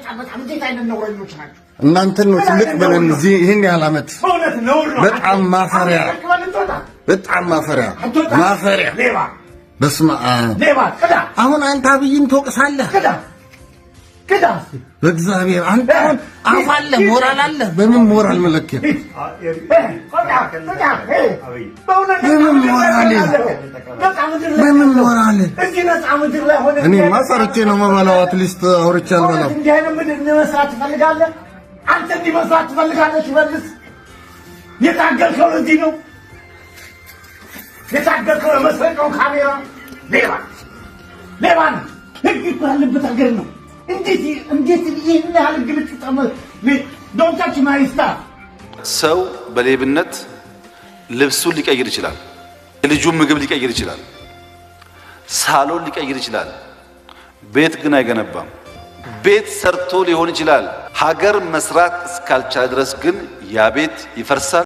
በጣም በጣም እንዴት አይነት ነውረኞች ናቸው? እናንተን ነው ትልቅ ብለን እዚህ ይህን ያህል ዓመት። በእውነት ነውር ነው። በጣም ማፈሪያ፣ በጣም ማፈሪያ፣ ማፈሪያ። ሌባ። በስመ አብ። ሌባ፣ ቅዳ። አሁን አንተ አብይን ትወቅሳለህ። ቅዳ፣ ቅዳ። በእግዚአብሔር፣ አንተ አሁን አፍ አለ፣ ሞራል አለ። በምን ሞራል መለኪያ? በምን ሞራል? በምን ሞራል? እዚህ ነፃ ምድር ላይ ሆነ እኔማ ሰርቼ ነው የምበላው። At least አውርቼ አልበላም። እንዲህ አይነት ምድር መስራት ትፈልጋለህ? አንተ እንዲህ መስራት ትፈልጋለህ? ሽመልስ፣ የታገልከው ለዚህ ነው። የታገልከው ለመስረቅ ነው። ካሜራ ሌባ፣ ሌባ ነው። ህግ እኮ ያለበት ሀገር ነው። እንዴት እንዴት ይህን ያህል ግልጽ ጠመ don't touch my stuff። ሰው በሌብነት ልብሱን ሊቀይር ይችላል። የልጁን ምግብ ሊቀይር ይችላል። ሳሎን ሊቀይር ይችላል። ቤት ግን አይገነባም። ቤት ሰርቶ ሊሆን ይችላል። ሀገር መስራት እስካልቻለ ድረስ ግን ያ ቤት ይፈርሳል።